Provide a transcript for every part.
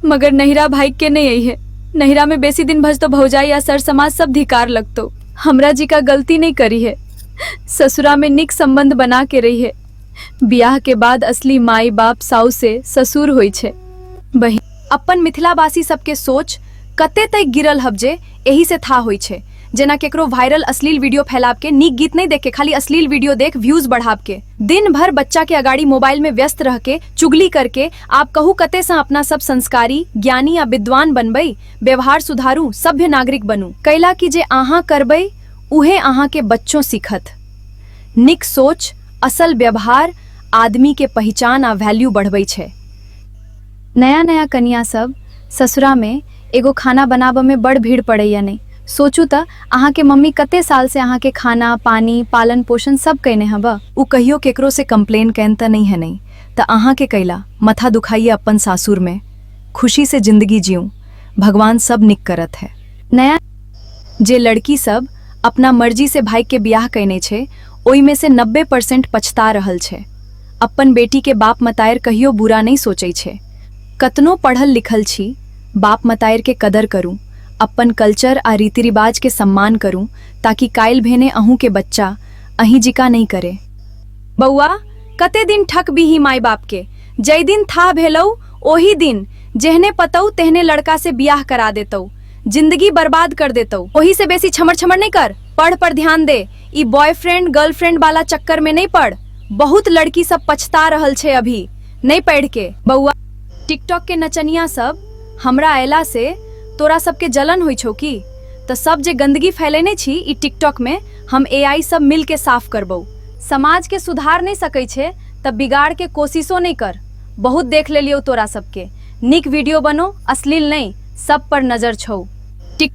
मगर नहिरा भाई के नहीं आई है। नहिरा में बेसी दिन भज तो भौजाई या सर समाज सब धिकार लगतो। हमरा जी का गलती नहीं करी है, ससुरा में निक संबंध बना के रही है। बियाह के बाद असली माई बाप साउ से ससुर होई छे। बहिन अपन मिथिलावासी सबके सोच कते तक गिरल हब जे एही से था होई छे। जेना केकरो वायरल अश्लील वीडियो फैलाब के नीक गीत नहीं देख के खाली अश्लील वीडियो देख व्यूज बढ़ाब के दिन भर बच्चा के अगाड़ी मोबाइल में व्यस्त रह के चुगली करके आप कहू कते से अपना सब संस्कारी ज्ञानी या विद्वान बनबई, व्यवहार सुधारू, सभ्य नागरिक बनू। कैला की जे आहाँ करबई उहे आहाँ के बच्चों सीखत। निक सोच असल व्यवहार आदमी के पहचान आ वैल्यू बढ़बै छे। नया नया कनिया सब ससुरा में एगो खाना बनाबऽ में बड़ भीड़ पड़ैया। नहीं सोचू त अहाँ के मम्मी कते साल से अहाँ के खाना पानी पालन पोषण सब कयने हब। उ कहियो केकरो से कंप्लेन can त नहीं है। नहीं त अहाँ के कैला मथा दुखाइए। अपन सासुर में खुशी से जिंदगी जीऊँ, भगवान सब निक करत है। नया जे लड़की सब अपना मर्जी से भाई के बियाह कयने छे ओहि में से 90% पछता रहल छे। अपन बेटी के बाप मतायर कहियो बुरा नहीं सोचै छे। कतनो पढ़ल लिखल छी, बाप मतायर के कदर करूं, अपन कल्चर आ रीति रिवाज के सम्मान करूं, ताकि काल्हि भेने अहूँ के बच्चा अहीं जिका नहीं करे। बौआ, कते दिन ठकबीही माय बाप के? जै दिन था भेलौ ओही दिन जेहने पतौ तेहने लड़का से बियाह करा देतौ, जिंदगी बर्बाद कर देतौ। ओही से बेसी छमर छमर नहीं कर, पढ़ पर ध्यान दे। ई बॉयफ्रेंड गर्लफ्रेंड वाला चक्कर में नहीं पड़। बहुत लड़की सब पछता रहल छे अभी नहीं पढ़ के। बौआ, टिकटॉक के नचनिया सब हमरा अयला से तोरा सबके जलन होइ छौ की? त सब जे गंदगी फैलेने छी ई टिकटॉक में, हम एआई सब मिल के साफ करबौ। समाज के सुधार नहीं सकै छे त बिगाड़ के कोशिशो नहीं कर। बहुत देख लेलियौ तोरा सबके। नीक वीडियो बनो, अश्लील नहीं। सब पर नजर छौ। टिक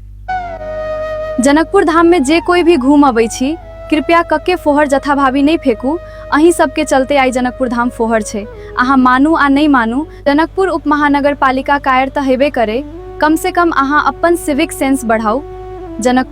जनकपुर धाम में जे कोई भी घूम अबै छी, कृपया कके फोहर जथाभावी नहीं फेंकू। अहीं सबके चलते आई जनकपुर धाम फोहर छे। अहाँ मानू आ नहीं मानू, जनकपुर उप महानगर पालिका कायर त हेबे करे। कम से कम अहाँ अपन सिविक सेंस बढ़ाऊ। जनकपुर